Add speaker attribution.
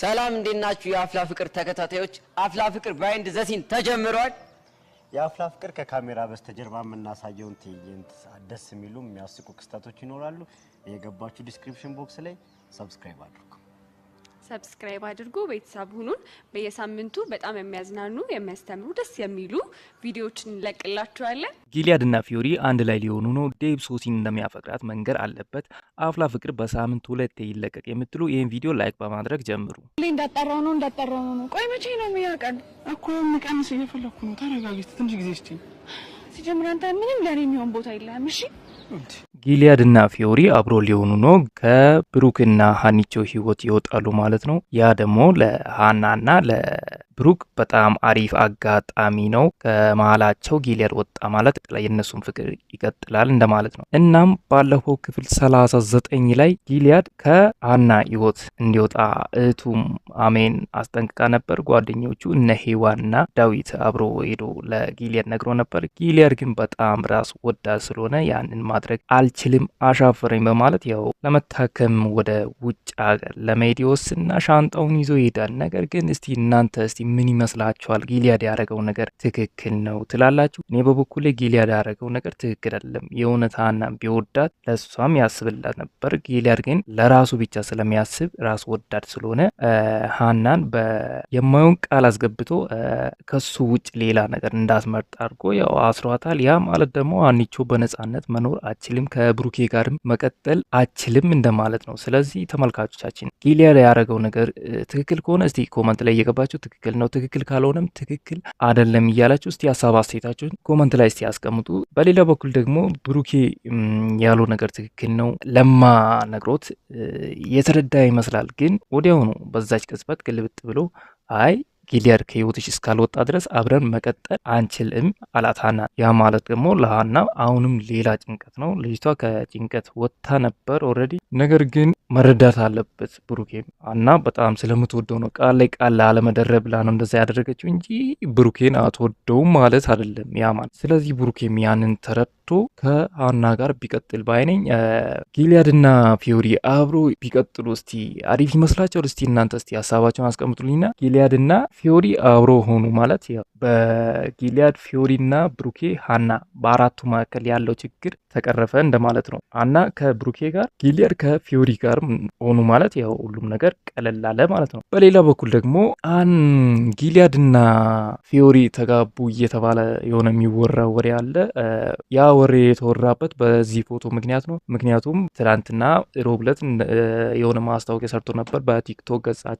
Speaker 1: ሰላም እንዴት ናችሁ? የአፍላ ፍቅር ተከታታዮች፣ አፍላ ፍቅር behind the scene ተጀምሯል።
Speaker 2: የአፍላ ፍቅር ከካሜራ በስተጀርባ የምናሳየውን ትዕይንት፣ ደስ የሚሉ የሚያስቁ ክስተቶች ይኖራሉ። የገባችሁ description box ላይ subscribe አድርጉ።
Speaker 3: Subscribe አድርጉ፣ ቤተሰብ ሁኑን። በየሳምንቱ በጣም የሚያዝናኑ፣ የሚያስተምሩ፣ ደስ የሚሉ ቪዲዮዎችን እንለቅላችኋለን።
Speaker 4: ጊሊያድ እና ፊዮሪ አንድ ላይ ሊሆኑ ነው። ዴብ ሶሲን እንደሚያፈቅራት መንገር አለበት። አፍላ ፍቅር በሳምንት ሁለቴ ይለቀቅ የምትሉ ይህን ቪዲዮ like በማድረግ ጀምሩ።
Speaker 5: ሁሌ እንዳጠራው ነው እንዳጠራው ነው። ቆይ መቼ ነው የሚያውቀን?
Speaker 6: እኮ የሚቀንስ እየፈለኩ ነው። ተረጋጊ፣ ትንሽ ጊዜ ስጪኝ።
Speaker 5: ሲጀምር አንተ ምንም ለእኔ የሚሆን ቦታ የለህም። እሺ።
Speaker 4: ጊሊያድ እና ፊዮሪ አብሮ ሊሆኑ ነው። ከብሩክና ሀኒቾ ህይወት ይወጣሉ ማለት ነው። ያ ደግሞ ለሀናና ለብሩክ በጣም አሪፍ አጋጣሚ ነው። ከመሀላቸው ጊሊያድ ወጣ ማለት የእነሱን ፍቅር ይቀጥላል እንደማለት ነው። እናም ባለፈው ክፍል 39 ላይ ጊሊያድ ከሀና ህይወት እንዲወጣ እህቱም አሜን አስጠንቅቃ ነበር። ጓደኞቹ እነ ሄዋንና ዳዊት አብሮ ሄዶ ለጊሊያድ ነግሮ ነበር። ጊሊያድ ግን በጣም ራስ ወዳድ ስለሆነ ያንን ማድረግ አልችልም፣ አሻፈረኝ በማለት ያው ለመታከም ወደ ውጭ ሀገር ለመሄድ ይወስንና ሻንጣውን ይዞ ይሄዳል። ነገር ግን እስቲ እናንተ እስቲ ምን ይመስላችኋል? ጊሊያድ ያደረገው ነገር ትክክል ነው ትላላችሁ? እኔ በበኩሌ ጊሊያድ ያደረገው ነገር ትክክል አይደለም። የእውነት ሀናን ቢወዳት ለእሷም ያስብላት ነበር። ጊሊያድ ግን ለራሱ ብቻ ስለሚያስብ፣ ራስ ወዳድ ስለሆነ ሀናን የማይሆን ቃል አስገብቶ ከሱ ውጭ ሌላ ነገር እንዳትመርጥ አድርጎ ያው አስሯታል። ያ ማለት ደግሞ ሀኒቾ በነጻነት መኖር አትችልም፣ ከብሩኬ ጋርም መቀጠል አትችልም እንደማለት ነው። ስለዚህ ተመልካቾቻችን፣ ጊሊያድ ያደረገው ነገር ትክክል ከሆነ እስቲ comment ላይ እየገባችሁ ትክክል ነው፣ ትክክል ካልሆነም ትክክል አይደለም እያላችሁ እስቲ ሀሳብ አስተያየታችሁን comment ላይ እስቲ ያስቀምጡ። በሌላ በኩል ደግሞ ብሩኬ ያለው ነገር ትክክል ነው ለማ ነግሮት የተረዳ ይመስላል። ግን ወዲያውኑ በዛች ቅጽበት ግልብጥ ብሎ አይ፣ ጊሊያድ ከህይወትሽ እስካልወጣ ድረስ አብረን መቀጠል አንችልም አላት ሀና። ያ ማለት ደግሞ ለሀና አሁንም ሌላ ጭንቀት ነው። ልጅቷ ከጭንቀት ወጥታ ነበር already። ነገር ግን መረዳት አለበት ብሩኬም፣ ሀና በጣም ስለምትወደው ነው፣ ቃል ላይ ቃል ላለመደረብ ብላ ነው እንደዛ ያደረገችው እንጂ ብሩኬን አትወደውም ማለት አይደለም ያ ማለት። ስለዚህ ብሩኬም ያንን ተረድቶ ከሀና ጋር ቢቀጥል ባይ ነኝ። ጊሊያድና ፊዮሪ አብሮ ቢቀጥሉ እስቲ አሪፍ ይመስላችኋል? እስቲ እናንተ እስቲ ሀሳባቸውን አስቀምጡልኝና ጊሊያድና ፊዮሪ አብሮ ሆኑ ማለት ያው በጊሊያድ፣ ፊዮሪና ብሩኬ፣ ሀና በአራቱ መካከል ያለው ችግር ተቀረፈ እንደማለት ነው። ሀና ከብሩኬ ጋር፣ ጊሊያድ ከፊዮሪ ጋር ሆኑ ማለት ያው ሁሉም ነገር ቀለል አለ ማለት ነው። በሌላ በኩል ደግሞ አን ጊሊያድና ፊዮሪ ተጋቡ እየተባለ የሆነ የሚወራ ወሬ አለ። ያ ወሬ የተወራበት በዚህ ፎቶ ምክንያት ነው። ምክንያቱም ትናንትና ሮብ ዕለት የሆነ ማስታወቂያ ሰርቶ ነበር በቲክቶክ ገጻቸው።